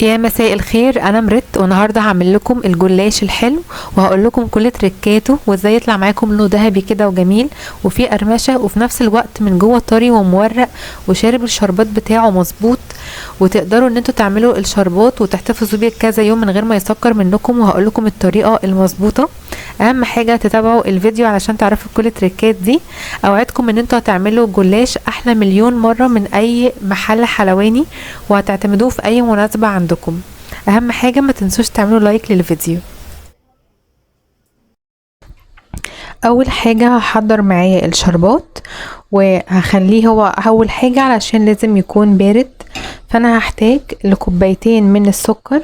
يا مساء الخير، انا مرت والنهارده هعمل لكم الجلاش الحلو وهقول لكم كل تريكاته وازاي يطلع معاكم لونه ذهبي كده وجميل وفيه قرمشه وفي نفس الوقت من جوه طري ومورق وشارب الشربات بتاعه مظبوط، وتقدروا ان انتوا تعملوا الشربات وتحتفظوا بيه كذا يوم من غير ما يسكر منكم، وهقول لكم الطريقة المظبوطه. اهم حاجة تتابعوا الفيديو علشان تعرفوا كل التريكات دي. اوعدكم ان انتوا هتعملوا جلاش احلى مليون مرة من اي محل حلواني وهتعتمدوه في اي مناسبة عندكم. اهم حاجة ما تنسوش تعملوا like للفيديو. اول حاجة هحضر معايا الشربات وهخليه هو اول حاجة علشان لازم يكون بارد، فانا هحتاج لكوبايتين من السكر.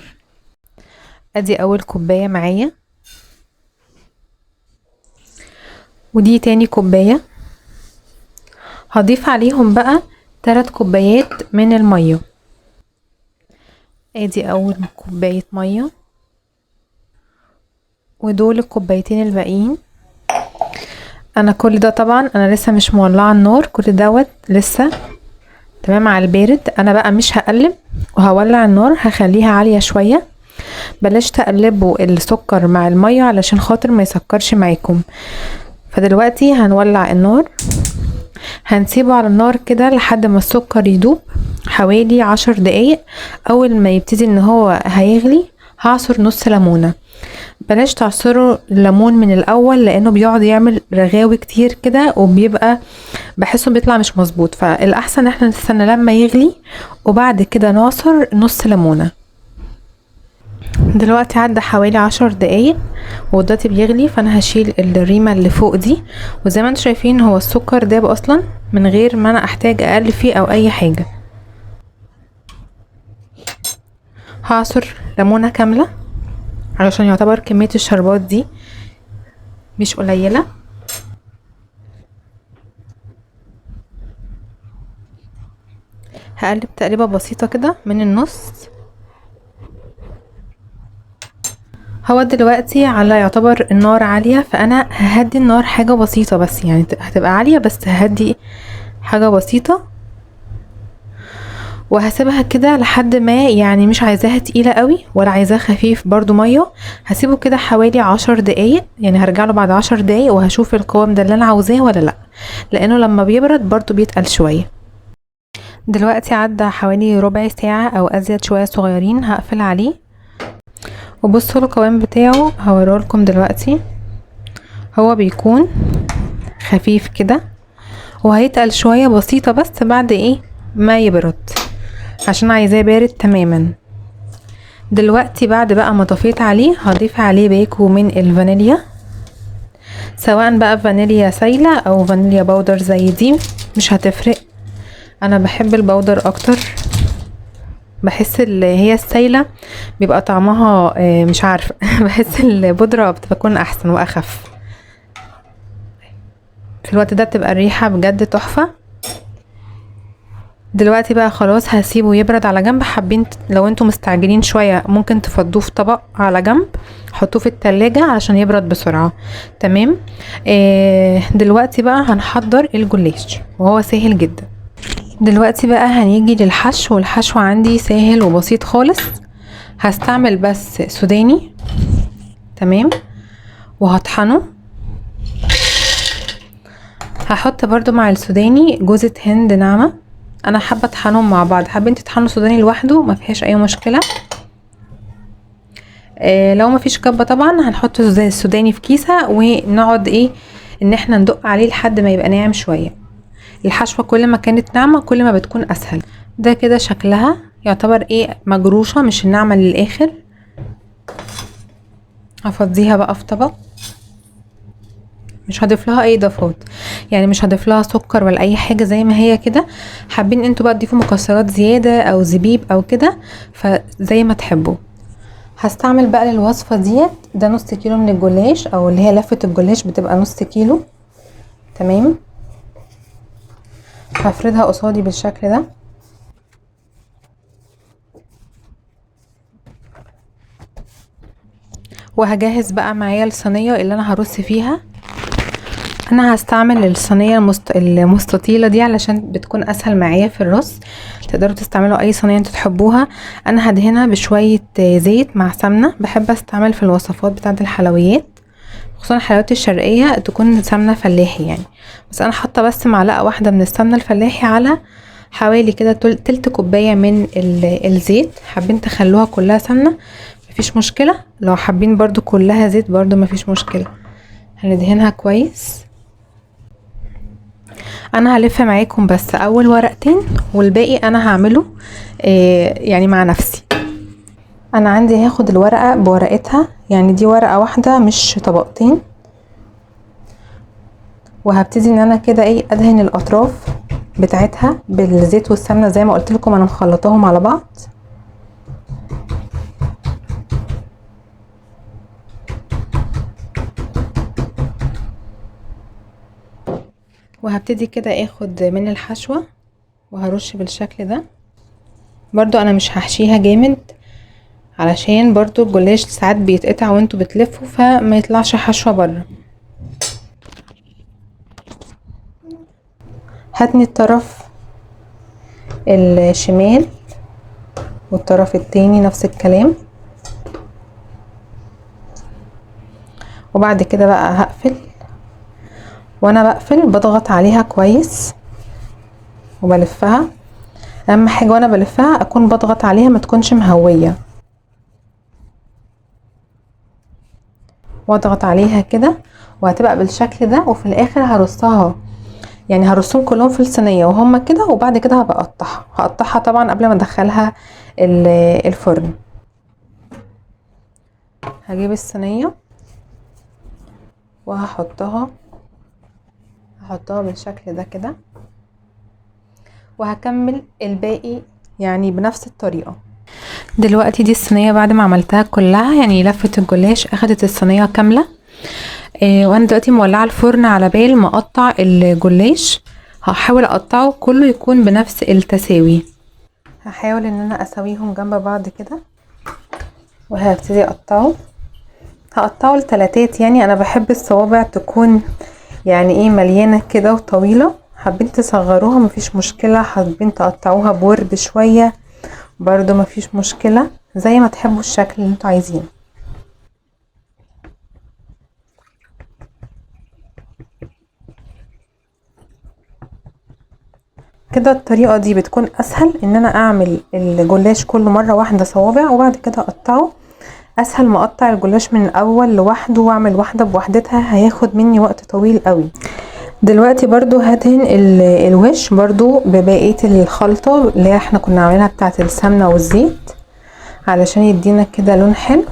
ادي اول كوباية معايا ودي تاني كوباية. هضيف عليهم بقى 3 كوبايات من المية. ادي اول كوباية مية ودول الكوبايتين الباقيين. انا كل ده طبعا انا لسه مش مولعه النار، كل دوت لسه تمام على البارد. انا بقى مش هقلب وهولع النار، هخليها عالية شوية. بلاش تقلبوا السكر مع المية علشان خاطر ما يسكرش معاكم. فدلوقتي هنولع النار، هنسيبه على النار كده لحد ما السكر يدوب حوالي 10 دقايق. اول ما يبتدي ان هو هيغلي هعصر نص ليمونه. بلاش تعصروا الليمون من الاول لانه بيقعد يعمل رغاوي كتير كده وبيبقى بحسه بيطلع مش مظبوط، فالاحسن احنا نستنى لما يغلي وبعد كده نعصر نص ليمونه. دلوقتي عدى حوالي 10 دقايق ودلوقتي بيغلي، فانا هشيل الريمه اللي فوق دي. وزي ما انتم شايفين هو السكر داب اصلا من غير ما انا احتاج اقلب فيه او اي حاجة. هعصر ليمونه كاملة علشان يعتبر كمية الشربات دي مش قليله. هقلب تقليبه بسيطة كده من النص. هو دلوقتي على يعتبر النار عالية، فانا ههدي النار حاجة بسيطة بس، يعني هتبقى عالية بس ههدي حاجة بسيطة، وهسيبها كده لحد ما، يعني مش عايزاها تقيلة قوي ولا عايزاها خفيف برضو مية. هسيبه كده حوالي 10 دقايق، يعني هرجع له بعد 10 دقايق وهشوف القوام ده اللي انا عاوزاه ولا لا، لانه لما بيبرد برضو بيتقل شوية. دلوقتي عدى حوالي ربع ساعة او ازيد شوية صغيرين، هقفل عليه وبصوا القوام بتاعه هوريهولكم دلوقتي. هو بيكون خفيف كده وهيتقل شوية بسيطة بس بعد ايه ما يبرد، عشان عايزاه بارد تماما. دلوقتي بعد بقى ما طفيت عليه هضيف عليه باكو من الفانيليا، سواء بقى فانيليا سايله او فانيليا powder زي دي مش هتفرق. انا بحب ال powder اكتر، بحس اللي هي السايله بيبقى طعمها مش عارفه بحس البودره بتكون احسن واخف. في الوقت ده بتبقى الريحة بجد تحفة. دلوقتي بقى خلاص هسيبه يبرد على جنب. حابين لو انتم مستعجلين شوية ممكن تفضوه في طبق على جنب، حطوه في التلاجة علشان يبرد بسرعة. تمام. دلوقتي بقى هنحضر الجلاش وهو سهل جدا. دلوقتي بقى هنيجي للحشو، والحشو عندي سهل وبسيط خالص. هستعمل بس سوداني، تمام، وهطحنه. هحط برضو مع السوداني جوزة هند ناعمة، انا حابة اطحنهم مع بعض. حابين تطحنوا سوداني لوحده ما فيهاش اي مشكلة. لو ما فيش كبه طبعا هنحط السوداني في كيسه ونقعد ايه ان احنا ندق عليه لحد ما يبقى ناعم شوية. الحشوه كل ما كانت ناعمة كل ما بتكون اسهل. ده كده شكلها يعتبر ايه مجروشه، مش الناعمة للاخر. هفضيها بقى في طبق، مش هضيف لها اي اضافات، يعني مش هضيف لها سكر ولا اي حاجة، زي ما هي كده. حابين انتوا بقى تضيفوا مكسرات زيادة او زبيب او كده، فزي ما تحبوا. هستعمل بقى للوصفه ديت ده نص كيلو من الجلاش، او اللي هي لفه الجلاش بتبقى نص كيلو. تمام. هفردها قصادي بالشكل ده. وهجهز بقى معايا الصينية اللي انا هرص فيها. انا هستعمل الصينية المستطيله دي علشان بتكون اسهل معايا في الرص. تقدروا تستعملوا اي صينية انتوا تحبوها. انا هدهنها بشوية زيت مع سمنه، بحب استعمل في الوصفات بتاعه الحلويات خصوصا الحلويات الشرقية تكون سمنه فلاحي يعني، بس انا حاطه بس معلقه واحدة من السمنة الفلاحي على حوالي كده تلت كوباية من الزيت. حابين تخلوها كلها سمنه مفيش مشكلة، لو حابين برضو كلها زيت برضو مفيش مشكلة. هندهنها كويس. انا هلف معاكم بس اول ورقتين والباقي انا هعمله يعني مع نفسي. انا عندي هاخد الورقة بورقتها، يعني دي ورقة واحدة مش طبقتين، وهبتدي ان انا كده ايه ادهن الاطراف بتاعتها بالزيت والسمنه زي ما قلت لكم انا مخلطاهم على بعض. وهبتدي كده اخد من الحشوه وهرش بالشكل ده. برضو انا مش هحشيها جامد علشان برضو الجلاش ساعات بيتقطع وانتوا بتلفوا فما يطلعش حشوه بره. هاتني الطرف الشمال والطرف التاني نفس الكلام، وبعد كده بقى هقفل. وانا بقفل بضغط عليها كويس وبلفها. اهم حاجة وانا بلفها اكون بضغط عليها ما تكونش مهويه، واضغط عليها كده وهتبقى بالشكل ده. وفي الاخر هرصها، يعني هرصهم كلهم في الصينية وهم كده، وبعد كده هبقى اقطعها. هقطعها طبعا قبل ما ادخلها الفرن. هجيب الصينية وهحطها، هحطها بالشكل ده كده، وهكمل الباقي يعني بنفس الطريقة. دلوقتي دي الصينية بعد ما عملتها كلها، يعني لفه الجلاش اخدت الصينية كاملة. وانا دلوقتي مولعه الفرن على بال ما اقطع الجلاش. هحاول اقطعه كله يكون بنفس التساوي. هحاول ان انا اسويهم جنب بعض كده، وهبتدي اقطعه. هقطعه لتلاتات، يعني انا بحب الصوابع تكون يعني ايه مليانة كده وطويلة. حابين تصغروها مفيش مشكلة، حابين تقطعوها بورب شوية برضو مفيش مشكلة، زي ما تحبوا الشكل اللي انتوا عايزينه. كده الطريقة دي بتكون اسهل ان انا اعمل الجلاش كله مرة واحدة صوابع وبعد كده اقطعه، اسهل ما اقطع الجلاش من الاول لوحده واعمل واحدة بوحدتها، هياخد مني وقت طويل قوي. دلوقتي برضو هدهن الوش برضو ببقية الخلطة اللي احنا كنا عاملينها بتاعه السمنة والزيت علشان يدينا كده لون حلو.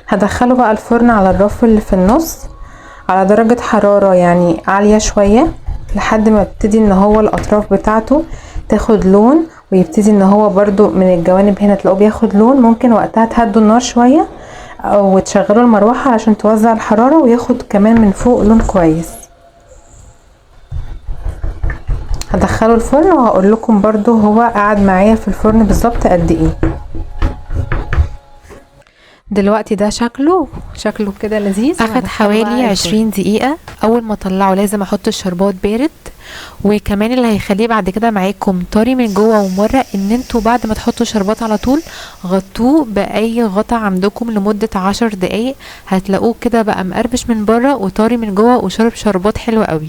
هدخله بقى الفرن على الرف اللي في النص على درجة حرارة يعني عالية شوية لحد ما يبتدي ان هو الاطراف بتاعته تاخد لون، ويبتدي ان هو برضو من الجوانب هنا تلاقوه بياخد لون. ممكن وقتها تهدوا النار شوية او تشغلوا المروحة عشان توزع الحرارة وياخد كمان من فوق لون كويس. هدخله الفرن وهقول لكم برضو هو قعد معايا في الفرن بالظبط قد ايه. دلوقتي ده شكله كده لذيذ. اخد حوالي 20 دقيقة. اول ما اطلعه لازم احط الشربات بارد، وكمان اللي هيخليه بعد كده معاكم طري من جوه ومورق ان انتوا بعد ما تحطوا الشربات على طول غطوه باي غطا عندكم لمدة 10 دقايق، هتلاقوه كده بقى مقرمش من بره وطري من جوه وشرب شربات حلو قوي.